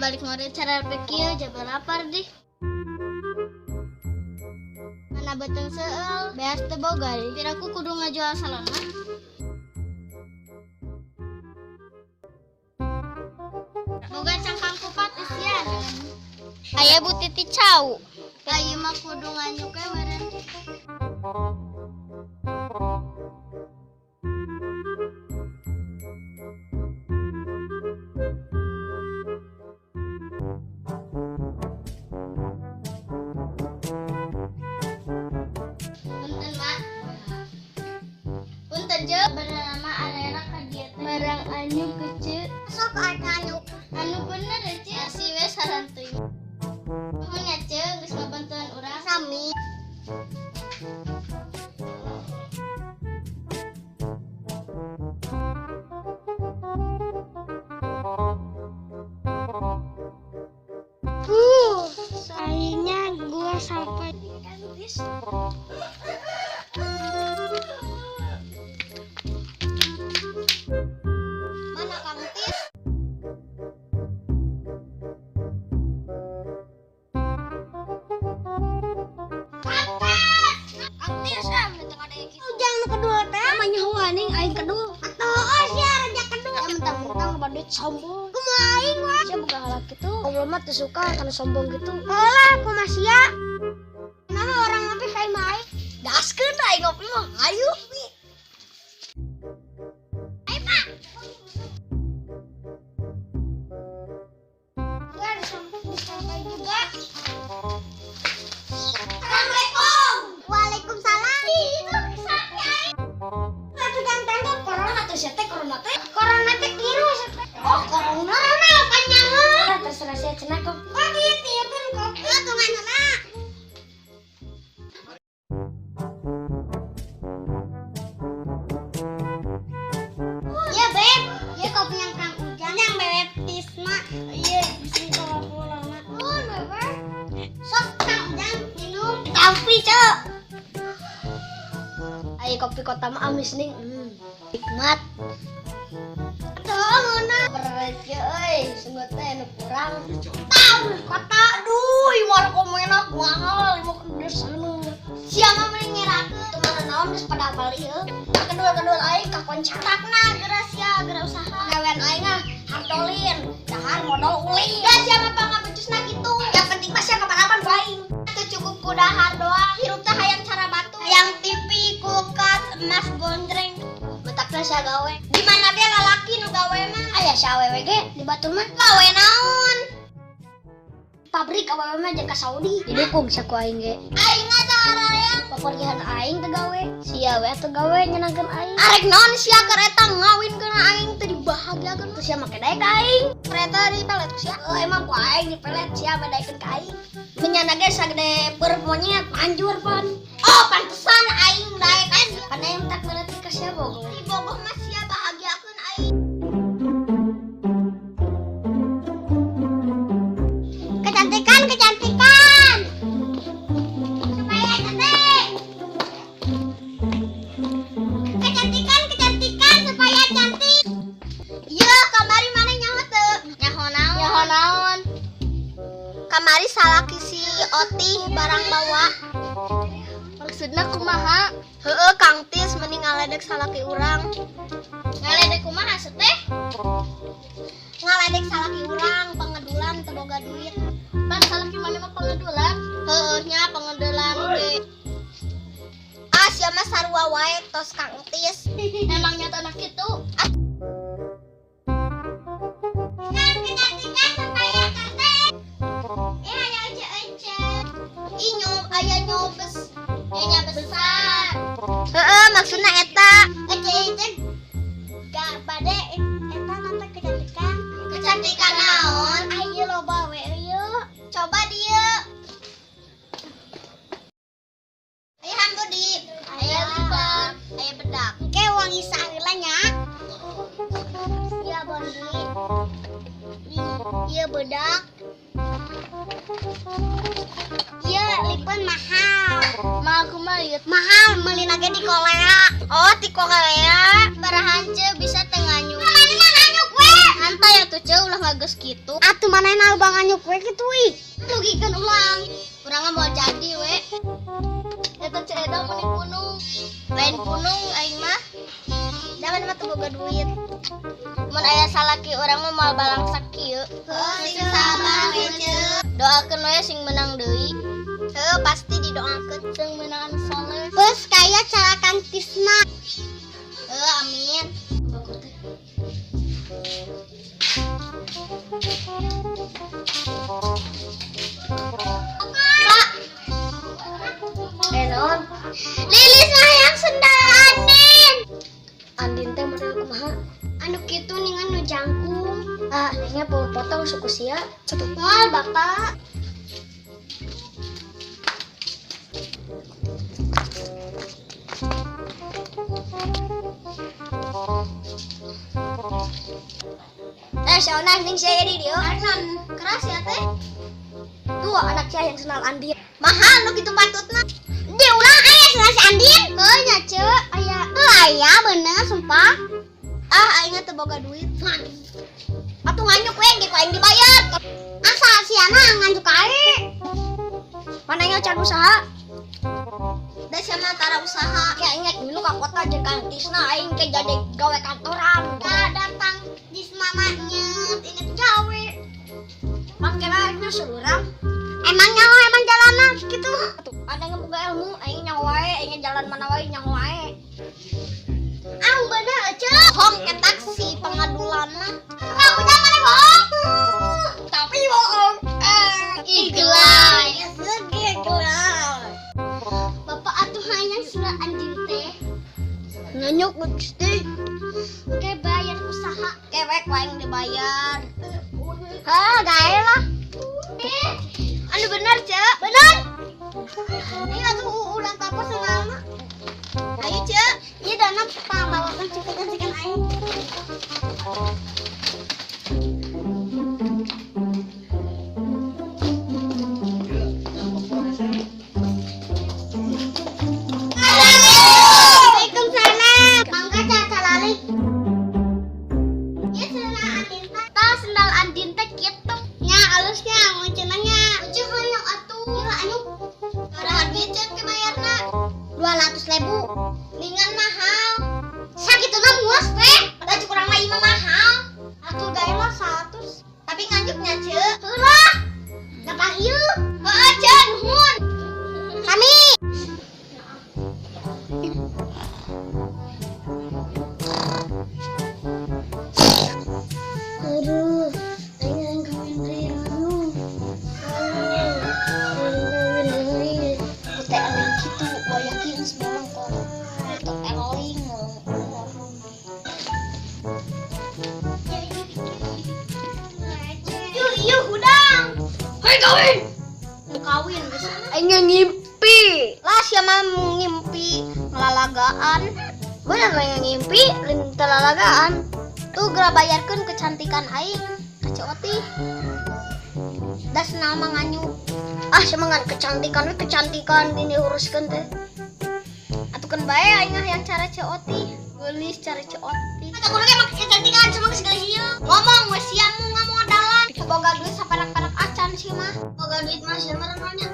Balik ngore cara kieu jaba lapar dih. Mana beuteung seueul, beas teu boga deh. Piraku kudu ngajual salon mah. Boga cangkang kupat eusian. Aya Bu Titi cau. Ieu mah kudu nganyuk we meureun. Punten, Mak. Punten, Ceu. Bener mah arera ka dieu teh. Barang anyuk ke, Ceu. Sok anyuk. Anu bener ya, Ceu. Si we sarantuy. Nuhun ya, Ceu, geus ngabantuan urang. Sami. Akhirnya gua sampai. Mana Kang Tis? Kang Tis, ah, tengah ada gitu. Ujang nu kedua teh namanya huaning aing kedua. Atuh oh sia raja kedua. Ya mentang-mentang loba duit sombong. Kumaha aing wah. Sia boga halak kitu. Allah mah teu suka kana sombong gitu. Alah kumaha sia? Nah orang ngopi kayak mah aing. Gaskeun aing ngopi mah. Ayo. Ayo, Pak. Ya sampai juga. Assalamualaikum. Waalaikumsalam. Itu sapi aing. Atuh tantang corona tuh sia teh corona teh. Corona teh virus. Oh corona. Corona panjangan. Ah, terserah sia cenah kok. Kok ieu tieukeun kopi tungan heula. Ya Beb, ya kopi yang Kang Ujang, yang Beb Tisna. Iya, di Coca-Cola. Oh, Beb. Sok Kang Ujang minum. Kopi, Cok. Ayo kopi kota mah amis ning. Nikmat. Tuh, ngeunah. Berat euy, sungguh teh nu kurang. Tahu Kota duh, ieu mah enak mahal, ieu mah di sana. Sia mah mending ngerakeun. Teu mana naon geus pada apal ieu. Kedul-kedul aing kakoncara. Takna geura sia geura usaha. Gawean aing ah hardolin, dahar modal ulin. Ya sia mah pangabecusna kitu. Yang penting mah sia kapan-kapan ku aing. Teu cukup ku dahar doang. Hirup teh hayang cara batu. Hayang TV, kulkas, emas gondreng. Matakna sia gawe. Di mana ge lalaki nu gawe mah? Aya sia awewe ge di batur mah. Gawe naon? Pabrik awewe mah jeung ka Saudi. Didukung sia ku aing ge. Aing mah saharariang. Paporihan aing teu gawe. Sia we teu gawe nyenangkeun aing. Arek naon sia kereta ngawinkeun aing teu dibahagiakeun. Terus sia make daek ka aing. Kereta dipelet ku sia. Oh, emang ku aing dipelet sia mah daekeun ka aing. Menyana ge sagede peureut monyet, manjur pan. Oh, pantesan aing daek kan. Pan aing tak ngerti ka sia bogo. Di bogoh mah sia bahagiakeun aing. Kecantikan, kecantikan. Supaya cantik. Kecantikan, kecantikan supaya cantik. Iya, kamari mana nyaho teu? Nyaho naon? Nyaho naon? Kamari salaki si Oti barang bawa. Maksudna kumaha? Heeh, Kang Tis mending ngaledek salaki urang. Ngaledek kumaha teh? Ngaledek salaki urang pengedulan teu boga duit. Pan salaki mana mah pengedulan? Heeh nya pengedulan ge. Ah, sia mah sarua wae tos Kang Tis. Emang nyata anak kitu? Kan kecantikan supaya cantik. Eh, aya ece-ece. Ih, nyob, aya nyobes. Nyonya besar. Heeh, maksudna eta. Ece-ece gak bade eta nonton kecantikan. Kecantikan naon? Ayo loba we ieu. Coba dieu. Ayo hambudi. Aya lipen, aya bedak. Engke wangi saheula nya. Ya Bondi. Iya bedak. Iya lipen mahal. Mahal kumaha ieu? Mahal meulina ge di Korea. Oh, di Korea. Barahan ce bisa teu nganyuk. Mana nganyuk we? Santai atuh. atuh ceu ulah ngages kitu. Atuh manehna loba nganyuk we kitu ih. Rugikeun urang. Urang mah moal jadi we. Eta Ceu Edo meni punung. Lain punung aing mah. Da maneh mah teu boga duit. Mun aya salaki urang mah moal balangsak kieu. Heuh, sing sabar we ceu. Doakeun we sing menang deui. Heuh, pasti didoakeun sing menang anu soleh. Bus kaya cara Kang Tisna. Heuh, amin. Pak. Eh naon? Lilis hayang sendal Andin. Andin teh model kumaha? Anu kitu ningan nu jangkung. Ah, nengnya mau potong suku sia. Satu. Moal Bapak. Eh, siapa ning sia di dieu? Anan keras ya teh. Tuh anak sia yang senal Andin. Mahal nu kitu patutna. Di ulang aya sendal si Andin. Heuh nya ceu, aya. Heuh aya bener sumpah. Ah aing teu boga duit. Atuh nganyuk we ge ku aing dibayar. Asa siana nganjuk aing. Mana can usaha? Da sia mah tara usaha. Kayak inget dulu ka kota jeung Kang Tisna aing teh jadi gawe kantoran. Da datang di mamanya inget gawe. Pan kira aingnya seurang. Emang nyawa emang jalanan gitu. Atuh, ada yang boga ilmu aing nyawa wae, aing jalan mana wae nyawa wae. Ah bener ceu. Bohong ke taksi pengadulanna. Kang Ujang mana bohong? Tapi bohong. Ikhlas. Ikhlas. Bapak atuh hayang sendal Andin teh. Nganyuk gusti. Oke bayar usaha. Kewek wae aing dibayar. Hah, gae lah. Anu bener, Cek. Bener. Ini atuh ulang tapos sendalna. Ayo, Cek. Iya dana pangbawakeun cipikan-cipikan aing. Waalaikumsalam. Mangga Caca Lalik. Ieu sendal Andin teh. Tah sendal Andin teh kitu. Nya alusnya nguceunna nya. Uceu hayang atuh. Ieu anu sabaraha duit ceuk ke bayarna? 200.000. Ningan mahal. Sakituna muas teh. Da kurang mah ieu mah mahal. Atuh gae mah 100. Tapi nganjuknya ceuk. Heulah. Gampang ieu. Heueuh ceuk nuhun. Sami. Aduh, aing hayang kawin deui anu. Aduh, aing kawin deui. Aku teh eling kitu, boyak ieu geus bolong kok. Teu eling ngomong. Yuh, yuh, hudang. Hai kawin. Kawin geus. Aing ngimpi. Lah sia mah ngimpi ngelalagaan. Bener lah yang ngimpi, lain telalagaan. Tuh geura bayarkeun kecantikan aing ka Ceu Otih. Da senal mah nganyuk. Ah, semangat kecantikan we kecantikan ini uruskeun teh. Atukeun bae aing yang cara Ceu Otih. Geulis cara Ceu Otih. Kata kudu ge make kecantikan cuma geus geulis ieu. Ngomong we sia mu ngamodalan. Boga duit saparak-parak acan sih mah. Boga duit mah sia mah nanya.